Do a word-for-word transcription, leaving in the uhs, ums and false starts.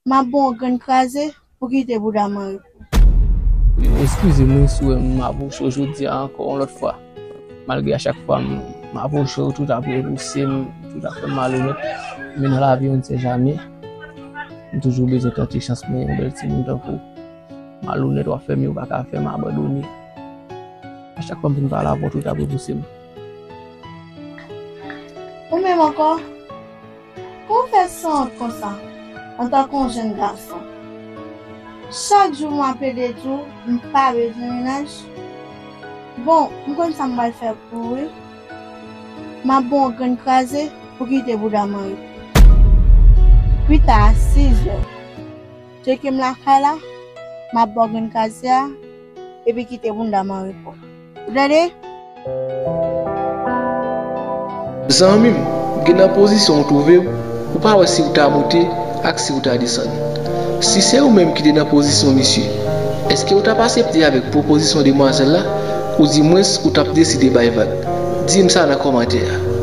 m ap ba w yon grenn kraze pou kite bouda m an repo. Eskize m wi si w wè m apwoche w jodi a ankò yon lòt fwa. Malgre a chak fwa m, m apwoche w, tout ap repouse m, tout ap fè m malonèt. Men nan lavi, on ne sait jamais. M toujou bezwen tante chans mwen, yon bèl timoun tankou w. Malonèt, w ap fè m, w pa ka fè m abandone. A chak fwa m vin pa la, tout ap repouse m. Ou menm ankò? Pou w fè sanwont konsa, antanke yon jèn gason. Chak jou m ap plede di w, m pa bezwen mennaj. Bon, m konn sa m pral fè pou ou, wi. M ap ba w yon grenn kraze pou kite bouda m an repo. Pita a sizè. Tcheke m lakay la, m ap ba w grenn kraze a, epi kite bouda m an repo. Ou tande? Zanmi m, gen nan pozisyon w twouve w, ou pa wè si w ta moute ak si w ta desann. Si se ou menm ki te nan pozisyon misye, èske w t ap asepte avèk pwopozisyon demwazèl la, oudimwens ou t ap deside bay vag? Di m sa nan kòmantè a.